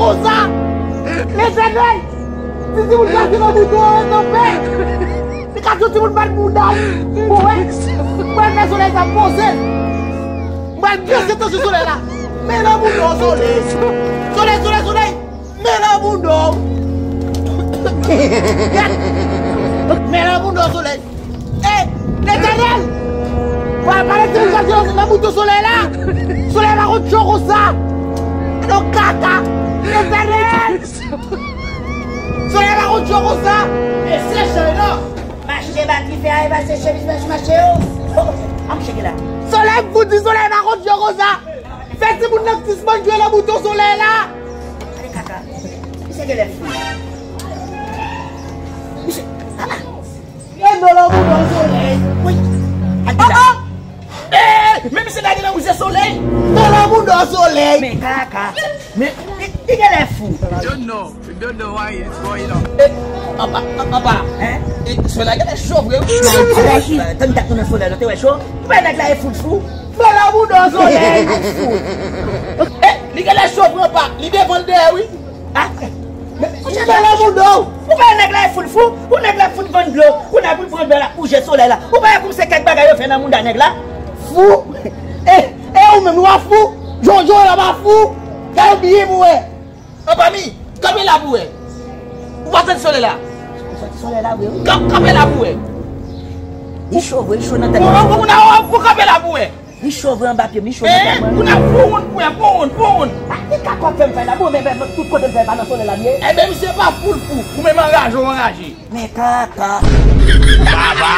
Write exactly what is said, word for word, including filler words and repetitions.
Konsa, Letènèl, si timoun sa vin nan bouton an, nan pè, li ka di timoun bat bouda l. Ou wè, m pral fè solèy sa poze l. M pral bese tansyon solèy la. Men nan bouton solèy. Solèy, solèy, solèy. Men nan bouton. Men nan bouton solèy. Ey, Letènèl! Pale, pale timoun sa nan bouton solèy la. Solèy pa konn cho konsa. Non kaka. Letènèl! Solèy pa konn cho konsa. E se chay non. Mache batri fè a e pase chemiz mèch mache yo. Oh, an m cheke la. Solèy fout di solèy pa konn cho konsa. Fè timoun nan sispann jwe nan bouton solèy la. Ale kaka. Misye gen lè fou. Misye. Ah, ah. E dlo nan bouton solèy. Wi. Al di la. Oh, oh. Eh, men misye lage nan wouze solèy. Dlo nan bouton solèy. Men kaka. Men li, li gen lè fou. You don't know. You don't know why it's going on. Eh, anba, anba. Hein? Eh, solèy la gen lè cho vre wi. Tann dat nou nan solèy la, te wè cho. Ou pa nèg la e fout fou. Dlo nan bouton solèy. Eh, li gen lè cho vre anba. Li devan l dèyè wi. Ah, men, men, men, men, men, ou pa nèg la e fout fou, ou nèg la fout vann dlo, ou nèg fout pran dlo la, ou je solèy la. Ou pa wè kòm se kèk bagay yo fè nan mouda nèg la? Fou? E, e ou menm, ou pa fou? Jojo la pa fou? Gade byen pou wè. Anba mi, kanpe la pou wè. Ou pa santi solèy la? Ou santi solèy la vre wi. Kan-, kanpe la pou wè. Li cho vre, li cho nan tèt. Ou, ou, ou, ou, ou kanpe la pou wè. Li cho vre anba pye m, li cho nan tèt mwen. Kounye a, pran woun pou wè, pran woun, pran woun. Ah, ki kaka w ap fè m fè la? Bon, men, men, tout kote m fè pa nan solèy la m ye. Enben, misye pa fout fou. Ou menm anraje, w anraje. Men kaka. Baba.